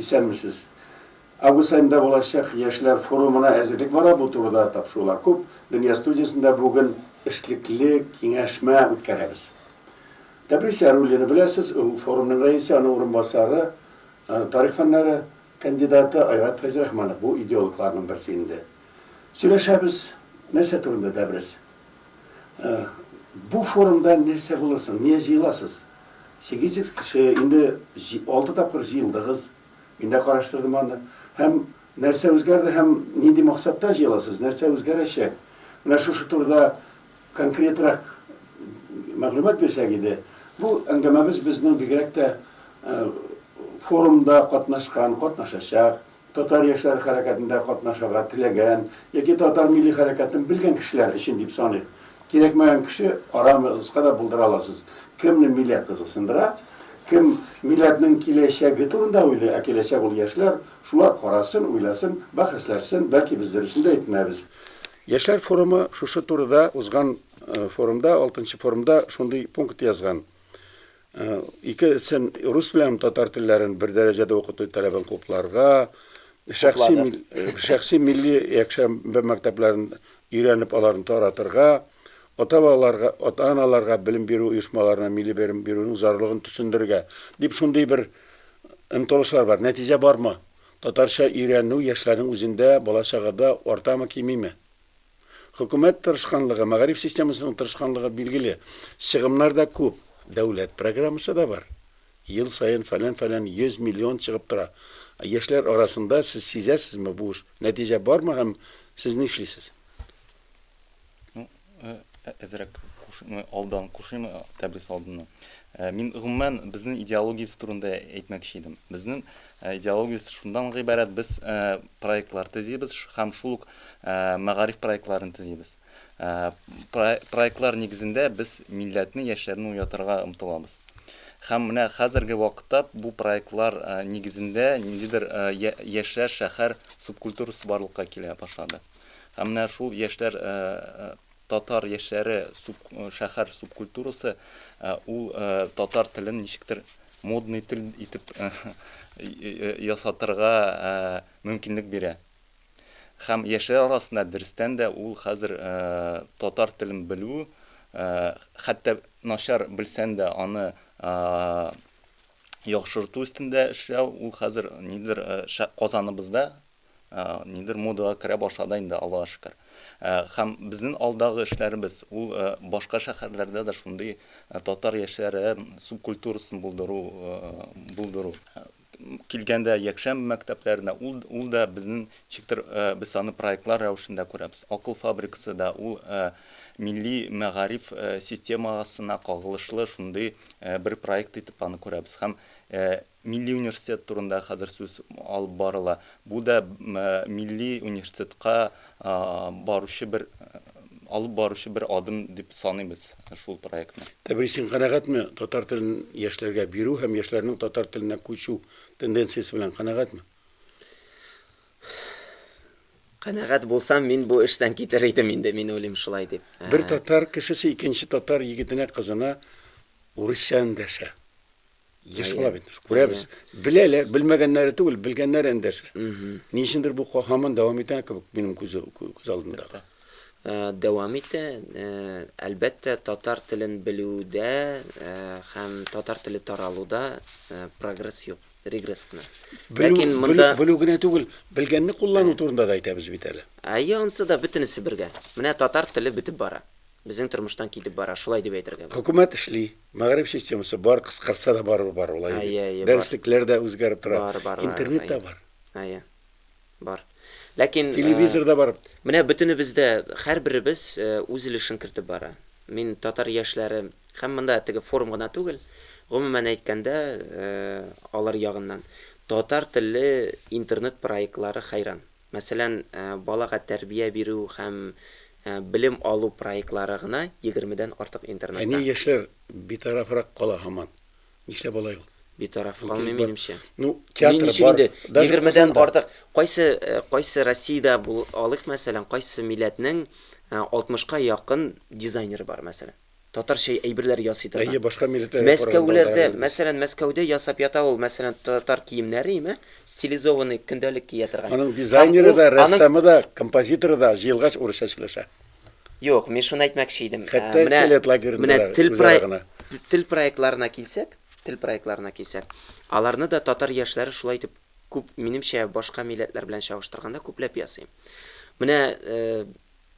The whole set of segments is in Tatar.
Исәнмесез. Август аенда булачак яшьләр форумына әзерлек бара, бу турыда тапшырулар күп. Дөнья студиясендә бүген эшлекле киңәшмә үткәрәбез. Тәбрис Яруллинны беләсез, ул форумның рәисе, аның урынбасары, тарих фәннәре кандидаты Айрат Фәйзрахманов, бу идеологларның берсе инде. Сөйләшәбез нәрсә турында, Тәбрис? Бу форумда нәрсә булыр соң? Нигә җыеласыз? 800 кеше, инде 6 тапкыр җыелдыгыз. Мин дә караштырдым аны. Һәм нәрсә үзгәрде һәм нинди максатта җыеласыз? Нәрсә үзгәрәчәк? Менә шушы турыда конкретрак мәгълүмат бирсәк иде. Бу әңгәмәбез безнең бигрәк тә форумда катнашкан, катнашачак, татар яшьләре хәрәкәтендә катнашырга теләгән яки татар милли хәрәкәтен белгән кешеләр өчен дип саныйк. Кирәкмәгән кеше карамаска да булдыра аласыз. Кемне милләт кызыксындыра, кем милләтнең киләчәге турында уйлый, ә киләчәк ул яшьләр, шулар карасын, уйласын, бәхәсләрсен, бәлки без дөресен дә әйтмәбез. Яшьләр форумы шушы турыда узган форумда, алтынчы форумда шундый пункт язган. Икесен рус белән татар телләрен бер дәрәҗәдә укыту таләбен хупларга, шәхси, шәхси милли якшәмбе мәктәпләрен өйрәнеп аларны таратырга, ата-балаларга, ата-аналарга белем бирү оешмаларына милли белем бирүнең зарурлыгын төшендерергә дип шундый бер омтылышлар бар. Нәтиҗә бармы? Татарча өйрәнү яшьләрнең үзендә, бала-чагада артамы, кимиме? Хөкүмәт тырышканлыгы, мәгариф системасының тырышканлыгы билгеле. Чыгымнар да күп. Дәүләт программасы да бар. Ел саен фәлән-фәлән 100 миллион чыгып тора. Яшьләр арасында сез сизәсезме бу эш нәтиҗә бармы һәм сез нишлисез? Ну, әзрәк алдан кушыйм, Тәбрис алдыннан. Мин гомумән безнең идеологиябез турында әйтмәкче идем. Безнең идеологиябез шуннан гыйбарәт, без проектлар төзибез һәм шул ук мәгариф проектларын төзибез. Проектлар нигезендә без милләтне, яшьләрне уятырга омтылабыз. Һәм менә хәзерге вакытта бу проектлар нигезендә ниндидер яшьләр шәһәр субкультурасы барлыкка килә башлады. Һәм менә шул яшьләр татар яшьләре суб, шәһәр субкультурасы ул татар телен ничектер модный тел итеп ясатырга мөмкинлек бирә. Һәм яшьләр арасында дөрестән дә ул хәзер татар телен белү, хәтта начар белсән дә аны яхшырту өстендә эшләү, ул хәзер нидер Казаныбызда нидер модага керә башлады инде, Аллага шөкер. Һәм безнең алдагы эшләребез, ул башка шәһәрләрдә дә шундый татар яшьләре субкультурасын булдыру, булдыру. Килгәндә якшәмбе мәктәпләренә, ул, ул да безнең ничектер, без аны проектлар рәвешендә күрәбез. Акыл фабрикасы да ул милли мәгариф системасына кагылышлы шундый бер проект итеп аны күрәбез. Һәм милли университет турында хәзер сүз алып барыла. Бу да милли университетка баручы бер алып баручы бер адым дип саныйбыз шул проектны. Тәбрис, син канәгатьме татар телен яшьләргә бирү һәм яшьләрнең татар теленә күчү тенденциясе белән канәгатьме? Канәгать булсам, мин бу эштән китер идем инде, мин уйлыйм шулай дип. Бер татар кешесе икенче татар егетенә, кызына урысча эндәшә. Еш була бит, күрәбез. Беләләр, белмәгәннәре түгел, белгәннәре эндәшә. Ни өчендер бу һаман дәвам итә кебек минем күз күз алдымда. Дәвам итә. Әлбәттә, татар телен белүдә һәм татар теле таралуда прогресс юк, регресс кына. Ләкин монда белү генә түгел, белгәнне куллану турында да әйтәбез бит әле. Әйе, ансы да бөтенесе бергә. Менә татар теле бетеп бара. Безнең тормыштан китеп бара, шулай дип әйтергә була. Хөкүмәт эшли, мәгариф системасы бар, кыскартса да барыбер бар, улай бит. Әйе, әйе, бар. Дәреслекләр дә үзгәреп тора. Бар, бар, бар, Интернет та бар. Әйе. Бар. Ләкин Телевизор да бар. Менә бөтенебез дә, һәрберебез үз өлешен кертеп бара. Мин татар яшьләре һәм монда теге форум гына түгел, гомумән әйткәндә, алар ягыннан татар телле интернет проектлары хәйран. Мәсәлән, балага тәрбия бирү һәм белем алу проектлары гына егермедән артык Ә интернетта. ни яшьләр битарафрак кала һаман? Нишләп алай ул? Битараф калмый, минемчә. Ну, театр ничек бар, инде, даже егермедән Казанда. артык. Кайсы, кайсы Россиядә бул, алыйк, мәсәлән, кайсы милләтнең алтмышка якын дизайнеры бар, мәсәлән. Татарча әйберләр ясый торган. Әйе, башка милләтләргә караганда Мәскәүләрдә, алдарак әле без. мәсәлән, Мәскәүдә ясап ята ул, мәсәлән, татар киемнәре, име, стилизованный, көндәлек кия торган. Аның Һәм дизайнеры ул да, аның рәссамы да, композиторы да җыелгач урысча сөйләшә. Юк, мин шуны әйтмәкче идем. Хәтта Менә Сәләт лагеренда менә да тел үзара про гына. тел проектларына килсәк, тел проектларына килсәк, аларны да татар яшьләре шулай итеп күп, минемчә, башка милләтләр белән чагыштырганда күпләп ясый. Менә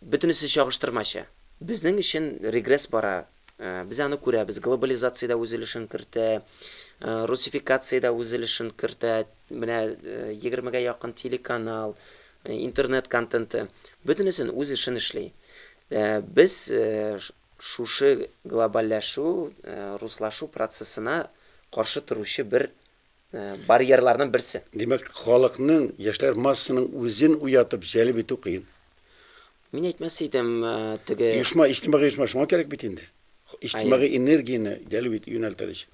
бөтенесе чагыштырмача. Безнең өчен регресс бара. Без аны күрәбез. Глобализация дә үз өлешен кертә, русификация дә үз өлешен кертә. Менә егермегә якын телеканал, интернет контенты, бөтенесен үз эшен эшли. Без шушы глобальләшү, руслашу процессына каршы торучы бер барьерларның берсе. Димәк, халыкның, яшьләр массасының үзен уятып, җәлеп итү кыен. Мин әйтмәс идем, теге. Оешма, иҗтимагый оешма шуңа кирәк бит инде. Иҗтимагый энергияне җәлеп итү, юнәлтер өчен.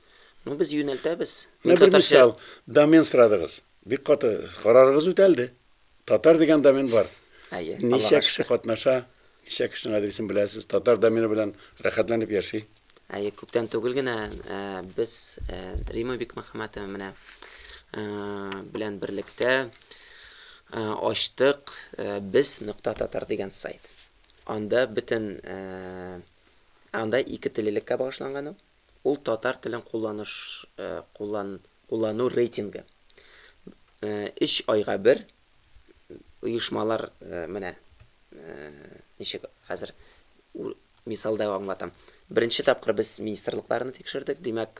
Ну, без юнәлтәбез. Менә бер мисал, домен сорадыгыз. Бик каты карарыгыз үтәлде. Татар дигән домен бар. Әйе, Ничә Аллага кеше шөкер. катнаша, ничә кешенең адресын беләсез, татар домены белән рәхәтләнеп яши. Әйе, күптән түгел генә без Рима Бикмөхәммәтова менә белән берлектә ачтык без нокта татар дигән сайт. Анда бөтен анда ике теллелеккә багышланган ул. Ул татар телен кулланыш куллан куллану рейтингы. Өч айга бер оешмалар менә ничек хәзер мисалда аңлатам. Беренче тапкыр без министрлыкларны тикшердек. Димәк,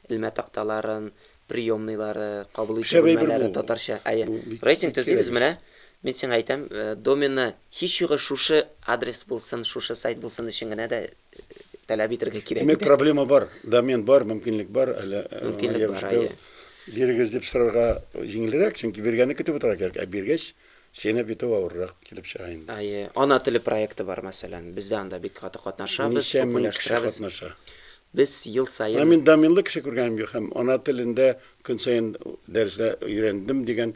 элмә такталарын, приемныйлары, кабул итү Шәп әйбер бүлмәләре бу. татарча. Әйе. Бу бик, Рейтинг бик төзибез кирәк эш. менә. Мин сиңа әйтәм, доменны һич югы шушы адрес булсын, шушы сайт булсын өчен генә дә таләп итәргә кирәк Димәк, иде. проблема бар, домен бар, мөмкинлек бар, әле аңа Мөмкинлек бар, ябышып әйе. бирегез дип сорарга җиңелрәк, чөнки биргәнне көтеп утырырга кирәк, ә биргәч, чәйнәп йоту авыррак килеп чыга инде. Әйе, Ана теле проекты бар, мәсәлән. Без дә анда бик каты катнашабыз, Ничә мең кеше популярлаштырабыз. катнаша? Без ел Менә саен мин доменлы кеше күргәнем юк һәм ана телендә көн саен дәрестә өйрәндем дигән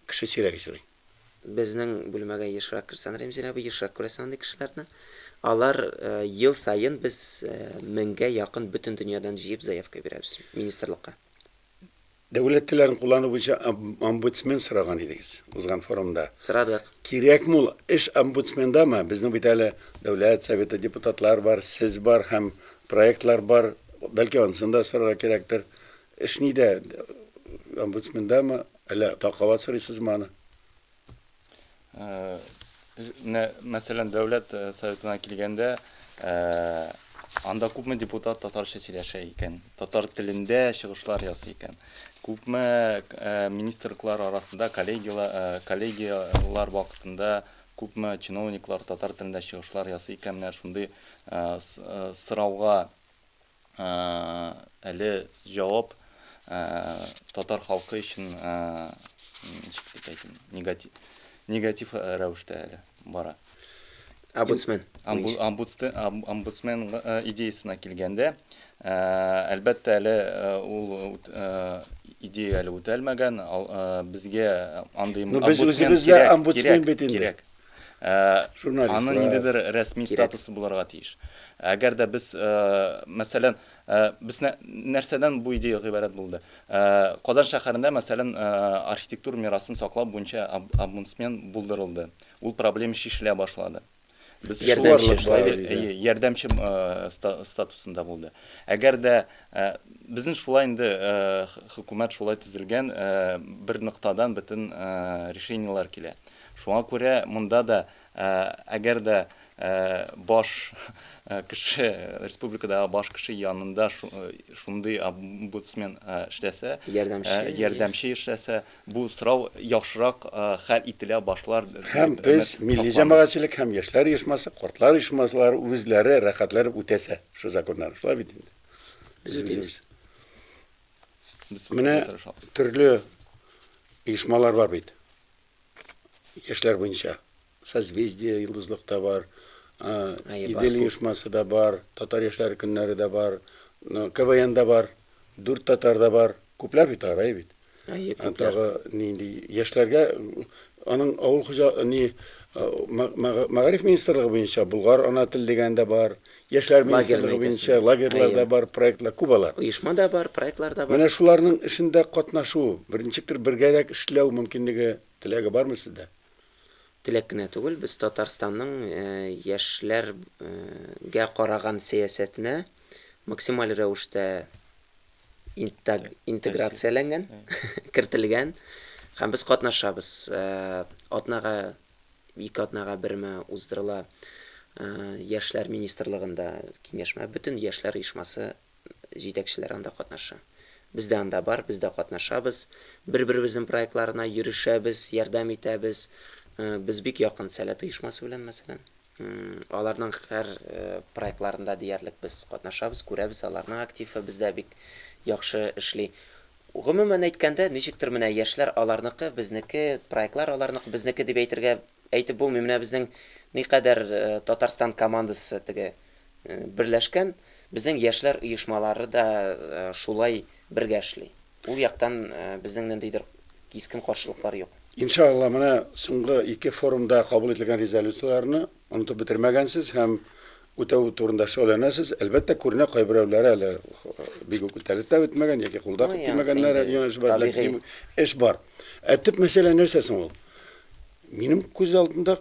кеше сирәк очрый. Безнең бүлмәгә ешрак керсәң, Рәмзил абый, ешрак күрәсең андый кешеләрне. Алар ел саен без меңгә якын бөтен дөньядан җыеп заявка бирәбез министрлыкка. Дәүләт телләрен куллану буенча омбудсмен сораган идегез узган форумда. Сорадык. Кирәкме ул? Эш омбудсмендамы? Безнең бит әле Дәүләт Советы депутатлар бар, сез бар һәм проектлар бар. Бәлки анысын да сорарга кирәктер. Эш нидә? Омбудсмендамы? Әллә кабат сорыйсызмы аны? Менә, мәсәлән, Дәүләт Советына килгәндә, анда күпме депутат татарча сөйләшә икән, татар телендә чыгышлар ясый икән, күпме министрлыклар арасында коллегияләр вакытында күпме чиновниклар татар телендә чыгышлар ясый икән, менә шундый сорауга әле җавап татар халкы өчен ничек дип әйтим, негатив, негатив рәвештә әле бара. Омбудсмен. Омбудсмен идеясына килгәндә, әлбәттә, әле ул идея әле үтәлмәгән, безгә андый омбудсмен кирәк, омбудсмен бит инде. Кирәк. Аның ниндидер рәсми статусы булырга тиеш. Әгәр дә без, мәсәлән, без нәрсәдән бу идея гыйбарәт булды? Казан шәһәрендә, мәсәлән, архитектура мирасын саклау буенча омбудсмен булдырылды. Ул проблема чишелә башлады. Без ярдәмче, шулай бит? Әйе, ярдәмче статусында булды. Әгәр дә безнең шулай инде хөкүмәт шулай төзелгән, бер ноктадан бөтен решениеләр килә. Шуңа күрә монда да, әгәр дә баш кеше, республикадагы баш кеше янында шундый омбудсмен эшләсә, ярдәмче, ярдәмче эшләсә, бу сорау яхшырак хәл ителә башлар дип Һәм без, өмет милли саклана. җәмәгатьчелек һәм яшьләр оешмасы, картлар оешмасылары үзләре рәхәтләнеп үтәсә шул законнарны. Шулай бит инде. Без үтибез. Без Менә үтәргә тырышабыз. төрле оешмалар бар бит. Яшьләр буенча. Созвездие, Йолдызлык та бар, Әйе, бар Идел күп. оешмасы да бар, Татар яшьләре көннәре дә бар, КВН да бар, Дүрт татар да бар. Күпләр бит алар, әйе бит. Әйе, күпләр. Тагы нинди яшьләргә аның авыл хуҗа ни мәгариф министрлыгы буенча Болгар ана тел дигән дә бар, яшьләр министрлыгы буенча лагерьлар да бар, проектлар күп алар. Оешма да бар, проектлар да бар. Менә шуларның эшендә катнашу, берничектер бергәрәк эшләү мөмкинлеге, теләге бармы сездә? Теләк кенә түгел, без Татарстанның яшьләргә караган сәясәтенә максималь рәвештә интеграцияләнгән, кертелгән һәм без катнашабыз. Атнага, ике атнага берме уздырыла Яшьләр министрлыгында киңәшмә. Бөтен яшьләр оешмасы җитәкчеләре анда катнаша. Без дә анда бар, без дә катнашабыз. Бер-беребезнең проектларына йөрешәбез, ярдәм итәбез. Без бик якын Сәләт оешмасы белән, мәсәлән. Аларның һәр проектларында диярлек без катнашабыз, күрәбез, аларның активы бездә бик яхшы эшли. Гомумән әйткәндә, ничектер менә яшьләр аларныкы, безнеке, проектлар аларныкы, безнеке дип әйтергә әйтеп булмый. Менә безнең никадәр Татарстан командасы теге берләшкән, безнең яшьләр оешмалары да шулай бергә эшли. Ул яктан безнең ниндидер кискен каршылыклар юк. Иншалла, менә соңгы ике форумда кабул ителгән резолюцияләрне онытып бетермәгәнсез һәм үтәү турында шөгыльләнәсез. Әлбәттә, күренә, кайберәүләре әле бик үк үтәлеп тә бетмәгән яки кулда Ну, күп янысы тимәгәннәре инде юнәлеш бар, табигый. ләкин эш бар. Ә төп мәсьәлә нәрсә соң ул? Минем күз алдында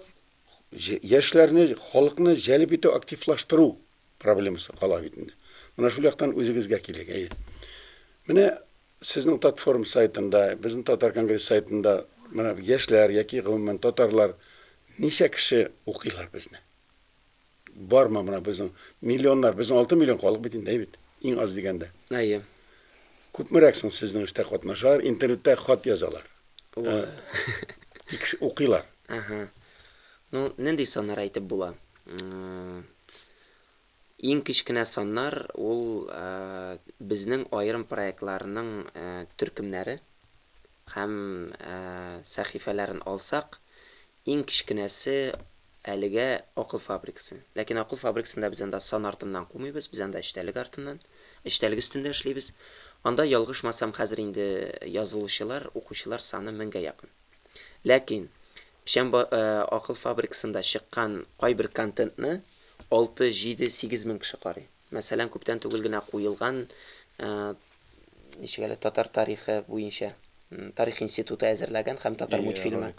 яшьләрне, халыкны җәлеп итү, активлаштыру проблемасы кала бит инде. Менә шул яктан үзегезгә килик, әйе. Менә сезнең Татфорум сайтында, безнең Татар конгресс сайтында менә яшьләр яки гомумән татарлар ничә кеше укыйлар безне? Бармы менә безнең миллионнар, безнең 6 миллион халык бит инде, әйе бит? Иң аз дигәндә. Әйе. Күпмерәк соң сезнең эштә катнашалар, интернетта хат язалар? Тик укыйлар. Ага. Ну, нинди саннар әйтеп була? Иң кечкенә саннар ул безнең аерым проектларның төркемнәре һәм сәхифәләрен алсак, иң кечкенәсе әлегә Акыл фабрикасы. Ләкин Акыл фабрикасында без анда сан артыннан кумыйбыз, без анда эчтәлек артыннан, эчтәлек өстендә эшлибез. Анда, ялгышмасам, хәзер инде язылучылар, укучылар саны меңгә якын. Ләкин Печән акыл фабрикасында чыккан кайбер контентны алты, җиде, 8000 кеше карый. Мәсәлән, күптән түгел генә куелган, ничек әле, татар тарихы буенча Тарих институты әзерләгән һәм татар мультфильмы.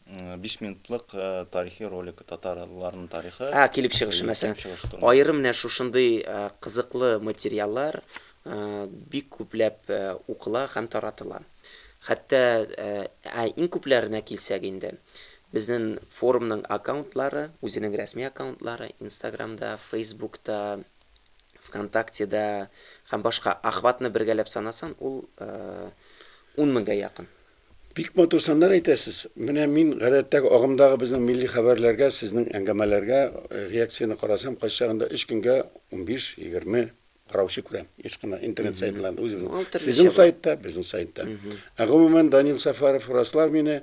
5 минутлык тарихи ролик татарларның тарихы. Ә, килеп чыгышы, мәсәлән. Аерым менә шушындый кызыклы материаллар бик күпләп укыла һәм таратыла. Хәтта, ә иң күпләренә килсәк инде, безнең форумның аккаунтлары, үзенең рәсми аккаунтлары, Инстаграмда, Фейсбукта, ВКонтактеда һәм башка охватны бергәләп санасан, ул ун меңгә якын. Бик матур саннар әйтәсез. Менә мин гадәттәге агымдагы безнең милли хәбәрләргә, сезнең әңгәмәләргә реакцияне карасам, кайчагында өч көнгә 15, 20 караучы күрәм. Еш кына интернет сайтларында үзебезнең. Сезнең сайтта, безнең сайтта. Ә гомумән Данил Сафаров раслар мине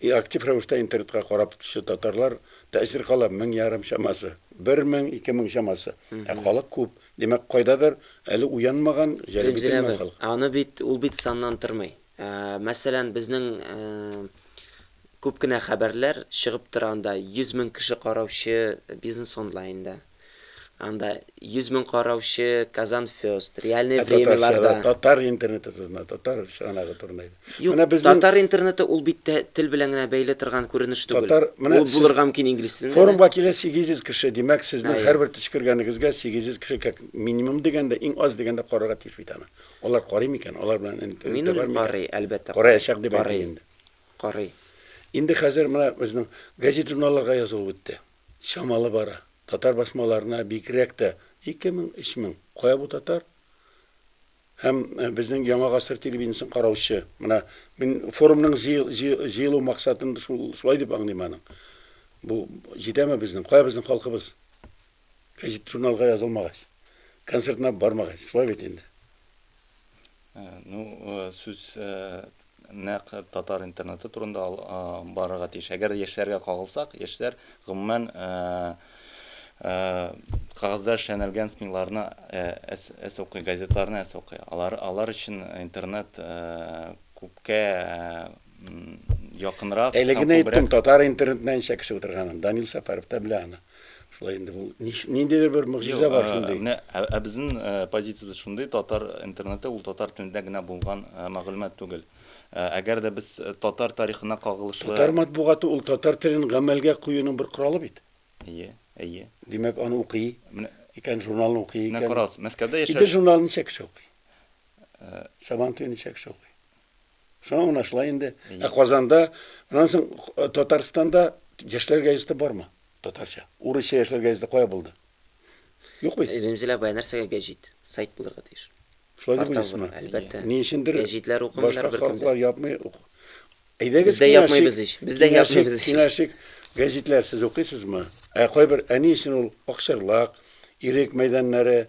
актив рәвештә интернетка карап тотучы татарлар тәэсир кала 1500 чамасы. 1000, 2000 чамасы. Ә халык күп. Димәк, кайдадыр әле уянмаган, җәлеп ителмәгән халык. Аны бит, ул бит саннан тормый. Мәсәлән, безнең күп кенә хәбәрләр чыгып тора анда 100 мең кеше караучы Бизнес онлайнда. Анда 100 мең караучы Казан Фест, Реальное Ә татарча да, времяларда. татар интернеты турында, татар чыганагы турында әйт. Юк, Менә безнең татар интернеты ул бит тә тел белән генә бәйле торган күренеш түгел. Татар, менә Ул сез булырга мөмкин инглиз телендә дә. Форумга килә 800 кеше, димәк, сезнең Әйе. һәрбер төчкергәнегезгә 800 кеше как минимум дигәндә, иң аз дигәндә карарга тиеш бит аны. Алар карый микән? Алар белән Мин элемтә бар уйлыйм, микән? карый, әлбәттә, карый. Караячак дип әйтик Карый. инде. Карый. Инде хәзер менә безнең газет-журналларга язылу бетте. Чамалы бара. Татар басмаларына бигрәк тә 2000, 3000. Кая бу татар? Һәм безнең Яңа гасыр телевидениесен караучы. Менә мин форумның җыелу максатын шул шулай дип аңлыйм аның. Бу җитәме безнең? Кая безнең халкыбыз? Газет-журналга язылмагач, концертына бармагач, шулай бит инде. Ну, сүз нәкъ татар интернеты турында барырга тиеш. Әгәр яшьләргә кагылсак, яшьләр гомумән кагазда эшләнелгән СМИларны әз укый, газетларны әз укый. Алар, алар өчен интернет күпкә якынрак Әле генә әйттем, татар интернетына ничә кеше утырганын. Данил Сәфәров та белә аны. Шулай инде ул ниндидер бер могҗиза бар шундый. Менә ә безнең позициябез шундый, татар интернеты ул татар телендә генә булган мәгълүмат түгел. Әгәр дә без татар тарихына кагылышлы Татар матбугаты ул татар телен гамәлгә куюның бер коралы бит. Әйе, әйе. Димәк, аны укый икән, журналны укый икән. Менә карагыз, Мәскәүдә яшәүче Идел журналын ничә кеше укый? Сабантуй ничә кеше укый? Шуңа менә шулай инде. Ә Казанда, аннан соң Татарстанда яшьләр газеты бармы? Татарча. Урысча яшьләр газеты кая булды? Юк бит. Ремзилә апай, нәрсәгә гәҗит? Сайт булырга тиеш. Шулай дип уйлыйсызмы? Әлбәттә. Ни өчендер гәҗитләр укымыйлар башка халыклар япмый. Әйдәгез, Без дә япмыйбыз ич. Без дә япмыйбыз ич. Киңәшик, гәҗитләр сез укыйсызмы? Ә кайбер, ә ни өчен ул Акчарлак, Ирек мәйданнары,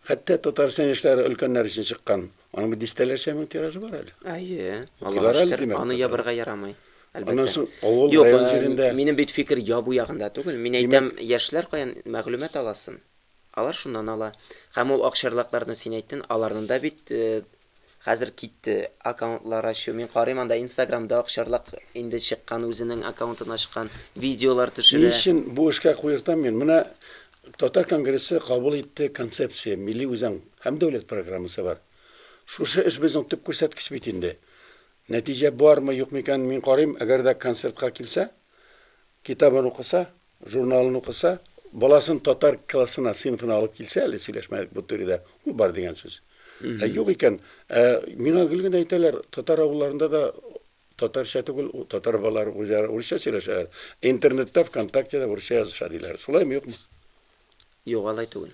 хәтта Татарстан яшьләре өлкәннәр өчен чыккан. Аның бит дистәләрчә мең тиражы бар әле. Әйе, Аллага шөкер, аны ябарга ярамый. Әлбәттә. Аннан соң авыл, Юк, район җирендә. Минем бит фикер ябу ягында түгел. Мин әйтәм, яшьләр каян мәгълүмат аласын? Алар шуннан ала. Һәм ул акчарлакларны син әйттең, аларның да бит хәзер китте аккаунтлар ачу. Мин карыйм анда Инстаграмда акчарлак инде чыккан, үзенең аккаунтын ачкан, видеолар Ни төшерә. өчен бу эшкә куертам мин? Менә Татар конгрессы кабул итте концепция, милли үзаң һәм дәүләт программасы бар. Шушы эш безнең төп күрсәткеч бит инде. Нәтиҗә бармы, юкмы икәнен мин карыйм, әгәр дә концертка килсә, китабын укыса, журналын укыса, баласын татар классына, сыйныфына алып килсә, әле сөйләшмәдек бу турыда, ул бар дигән сүз. Ә юк икән, ә миңа гел генә әйтәләр, татар авылларында да татарча түгел, татар балалары үзләре урысча сөйләшәләр. Интернетта, ВКонтактеда урысча языша диләр. Шулаймы, юкмы? Юк, алай түгел.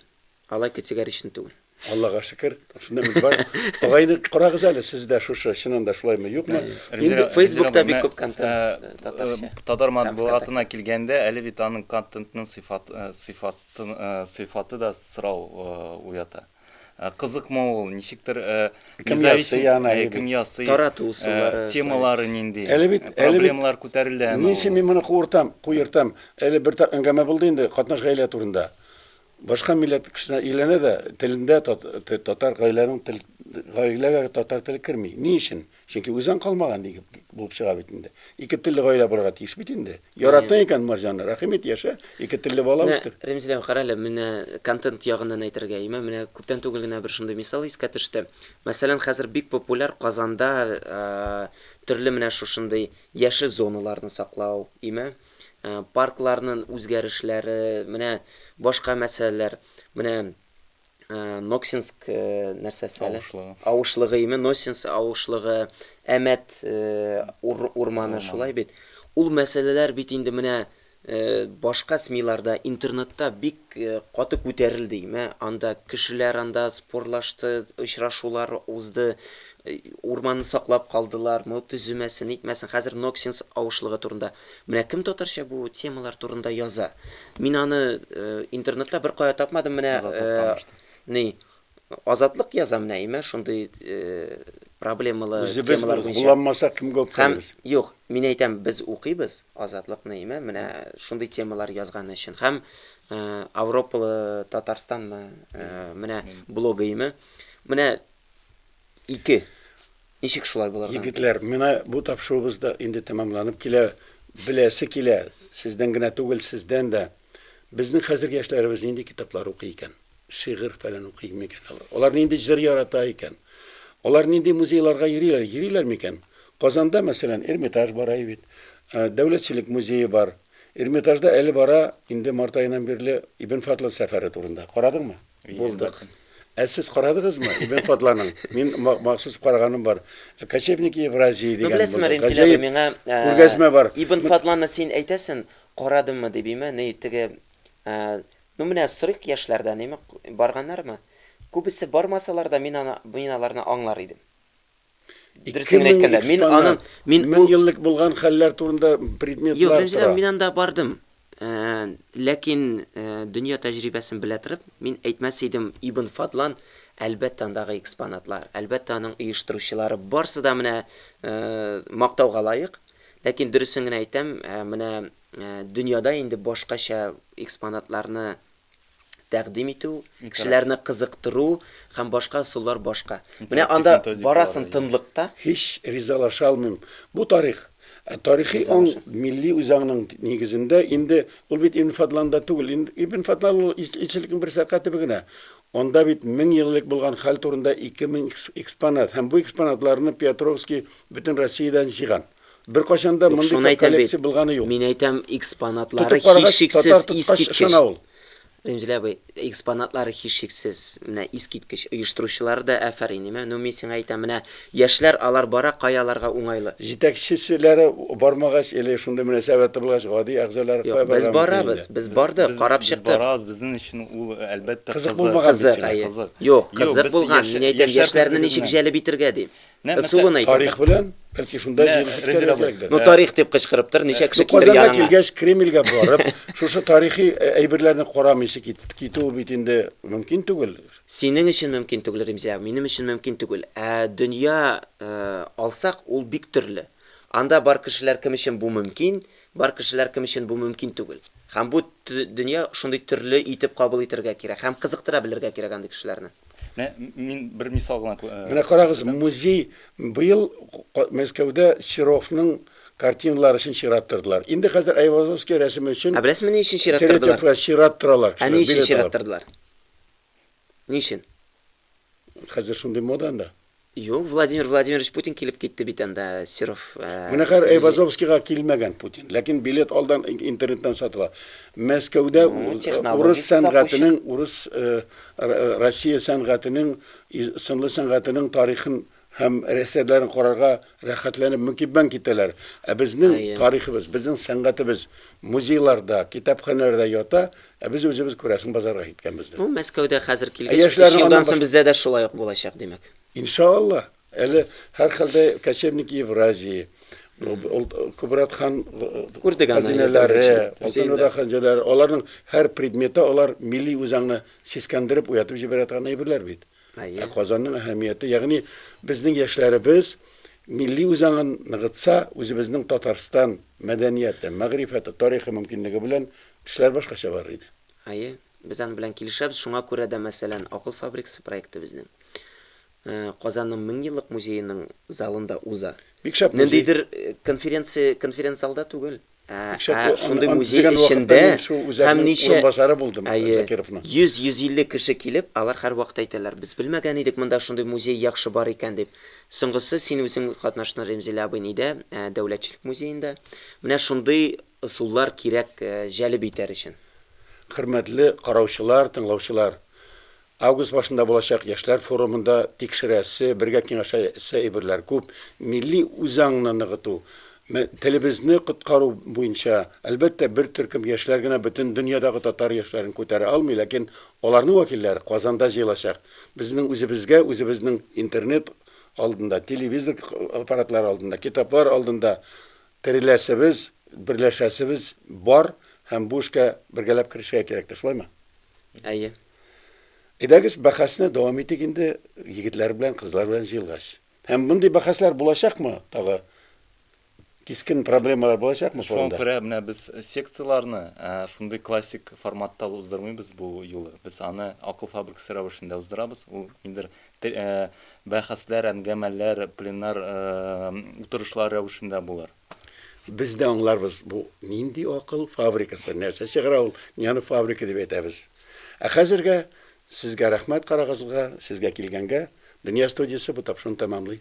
Алай категорично түгел. Аллага шөкер, шунда мин бар. Агайны карагыз әле, сез дә шушы, чыннан да шулаймы, юкмы? Инде Фейсбукта бик күп контент татарча. Татар матбугатына килгәндә, әле бит аның контентның сыйфат, сыйфаты, сыйфаты да сорау уята. Кызыкмы ул, ничектер кем ясый аны, кем ясый, тарату ысуллары, темалары нинди, әле бит проблемалар күтәреләме? Ни өчен мин моны куыртам, куертам? Әле бер әңгәмә булды инде катнаш гаилә турында. Башка милләт кешесенә өйләнә дә, телендә татар гаиләнең тел, гаиләгә татар теле керми. Ни өчен? Чөнки үзең калмаган дип булып чыга бит инде. Ике телле гаилә булырга тиеш бит инде. Яраттың икән марҗаны, рәхим ит, яшә, ике телле бала үстер. Ремзилә, кара әле, менә контент ягыннан әйтергә, име, менә күптән түгел генә бер шундый мисал искә төште. Мәсәлән, хәзер бик популяр Казанда төрле менә шушындый яшел зоналарны саклау, име. Паркларның үзгәрешләре, менә башка мәсьәләләр. Менә Ноксинск нәрсәсе әле? Авышлыгы. Авышлыгы име? Носинск авышлыгы, Әмәт урманы, шулай бит. Ул мәсьәләләр бит инде менә башка СМИларда, интернетта бик каты күтәрелде, име? Анда кешеләр анда спорлашты, очрашулар узды. Урманны саклап калдылар, мо төземәсен, нитмәсен. Хәзер Ноксинс авышлыгы турында. Менә кем татарча бу темалар турында яза? Мин аны интернетта бер кая тапмадым. Менә ни Азатлык яза менә, име, шундый проблемалы Үзебез темалар буенча. кулланмасак, кемгә Һәм үпкәлибез? юк, мин әйтәм, без укыйбыз Азатлыкны, име, менә шундый темалар язганы өчен. Һәм Европалы Татарстанмы, менә блогы, име. Менә Ике. Ничек шулай булырга мөмкин? Егетләр, менә бу тапшыруыбыз да инде тәмамланып килә. Беләсе килә, сездән генә түгел, сездән дә. Безнең хәзерге яшьләребез нинди китаплар укый икән? Шигырь фәлән укый микән алар? Алар нинди җыр ярата икән? Алар нинди музейларга йөриләр, йөриләр микән? Казанда, мәсәлән, Эрмитаж бар әй бит. Дәүләтчелек музее бар. Эрмитажда әле бара, инде март аеннан бирле Ибн Фадлан сәфәре турында. Карадыңмы? Булдык. Ә сез карадыгызмы Ибн Фадланның? Мин махсус караганым бар. Кочевники Евразии Ну, дигән беләсеңме, булды. Ремзил абый, Гаҗәеп миңа күргәзмә бар. Ибн Фадланны син әйтәсен, карадыммы дип, име, ни, теге, ну, менә сорыйк яшьләрдән, име, барганнармы? Күбесе бармасалар да, мин аны, мин аларны аңлар идем. Дөресен генә 2000 әйткәндә, мин аның, экспонат, мин 1000 ул еллык булган хәлләр турында Юк, предметлар Рәмзил тора. абый, мин анда бардым. Ләкин дөнья тәҗрибәсен белә торып, мин әйтмәс идем, Ибн Фадлан, әлбәттә, андагы экспонатлар, әлбәттә, аның оештыручылары, барсы да менә мактауга лаек. Ләкин дөресен генә әйтәм, менә дөньяда инде башкача экспонатларны тәкъдим итү, кешеләрне кызыктыру һәм башка ысуллар башка. Менә анда барасың тынлыкта. Һич ризалаша алмыйм. Бу тарих. Ә тарихи аң милли үзаңның нигезендә инде ул бит Ибн Фадланда түгел. Ибн Фадлан ул илчелекнең бер сәркатибе генә. Анда бит 1000 ел элек булган хәл турында 2000 экспонат һәм бу экспонатларны Пиотровский бөтен Россиядән җыйган. Беркайчан да мондый коллекция булганы юк. Мин әйтәм, экспонатлары һичшиксез искиткеч. Римзил абый, экспонатлары һичшиксез, менә искиткеч. Оештыручылары да афәрин, име? Ну, мин сиңа әйтәм, менә яшьләр алар бара, кая аларга уңайлы. Җитәкчеселәре бармагач или шундый мөнәсәбәте булгач, гади әгъзалары кая барырга мөмкин инде? Юк, без барабыз, без бардык, карап чыктык. Без барабыз, безнең өчен ул, әлбәттә, кызык. Кызык булмаган бит сиңа. Кызык, әйе. Юк, кызык булган. Мин әйтәм, яшьләрне ничек җәлеп итергә дим. Ысулын әйтәм. Тарих белән, бәлки шунда җыелыш үткәрергә кирәктер. Ну, тарих дип кычкырып тор, ничә кеше килер яныңа. Казанга килгәч, Кремльгә барып, шушы тарихи әйберләрне карамыйча китү бит инде мөмкин түгел. Синең өчен мөмкин түгел, Римзия, минем өчен мөмкин түгел. Ә дөнья алсак, ул бик төрле. Анда бар кешеләр кем өчен бу мөмкин, бар кешеләр кем өчен бу мөмкин түгел. Һәм бу дөнья шундый төрле итеп кабул итергә кирәк һәм кызыктыра белергә кирәк андый кешеләрне. Менә мин бер мисал гына Менә карагыз, музей быел Мәскәүдә Серовның картиналары өчен чират тордылар. Инде хәзер Айвазовский рәсеме өчен Ә беләсезме ни өчен чират тордылар? Третьяковка чират торалар кешеләр, Ә ни өчен чират тордылар? Ни өчен? Хәзер шундый мода анда. Юк, Владимир Владимирович Путин килеп китте бит анда, Серов. Менә хәзер Айвазовскийга килмәгән Путин, ләкин билет алдан интернеттан сатыла. Мәскәүдә урыс сәнгатенең, урыс Россия сәнгатенең, сынлы сәнгатенең тарихын һәм әсәрләрен карарга рәхәтләнеп мөкиббән китәләр. Ә безнең тарихыбыз, безнең сәнгатебез музейларда, китапханәләрдә ята, ә без үзебез, күрәсең, базарга киткәнбездер. Ну, Мәскәүдә хәзер килгәч, өч елдан соң бездә дә шулай ук булачак, димәк. Иншалла. Әле һәрхәлдә Кочевники Евразии, ул Кубрат хан Күрдек аны, хәзинәләре, Алтын Урда хәзинәләре, аларның һәр предметы алар милли үзаңны сискәндереп, уятып җибәрә торган әйберләр бит. Ә Казанның әһәмияте, ягъни безнең яшьләребез милли үзаңын ныгытса, үзебезнең Татарстан мәдәнияте, мәгърифәте, тарихы мөмкинлеге белән эшләр башкача барыр иде. Әйе, без аның белән килешәбез. Шуңа күрә дә, мәсәлән, Акыл фабрикасы проекты безнең Казанның меңьеллык музееның залында уза. Бик шәп музей. Ниндидер конференция, конференц-залда түгел. Ә, ә шундый музей эчендә һәм ничә урынбасары булдым Закировның. 100-150 кеше килеп, алар һәрвакыт әйтәләр, без белмәгән идек монда шундый музей яхшы бар икән дип. Соңгысы син үзең катнаштың Ремзилә абый нидә, Дәүләтчелек музеенда. Менә шундый ысуллар кирәк җәлеп итәр өчен. Хөрмәтле караучылар, тыңлаучылар! Август башында булачак яшьләр форумында тикшерәсе, бергә киңәшәсе әйберләр күп. Милли үзаңны ныгыту, телебезне коткару буенча, әлбәттә, бер төркем яшьләр генә бөтен дөньядагы татар яшьләрен күтәрә алмый, ләкин аларның вәкилләре Казанда җыелачак. Безнең үзебезгә, үзебезнең интернет алдында, телевизор аппаратлары алдында, китаплар алдында тереләсебез, берләшәсебез бар һәм бу эшкә бергәләп керешергә кирәктер, шулаймы? Әйе. Әйдәгез, бәхәсне дәвам итик инде егетләр белән, кызлар белән җыелгач. Һәм мондый бәхәсләр булачакмы тагы? Кискен проблемалар булачакмы Шуңа форумда? күрә менә без секцияләрне шундый классик форматта уздырмыйбыз бу юлы. Без аны акыл фабрикасы рәвешендә уздырабыз. Ул ниндидер бәхәсләр, әңгәмәләр, пленар утырышлар рәвешендә булыр. Без дә аңларбыз, бу нинди акыл фабрикасы, нәрсә чыгара ул, ни аны фабрика дип әйтәбез. Ә хәзергә сезгә рәхмәт карагызга, сезгә килгәнгә. Дөнья студиясе бу тапшыруны тәмамлый.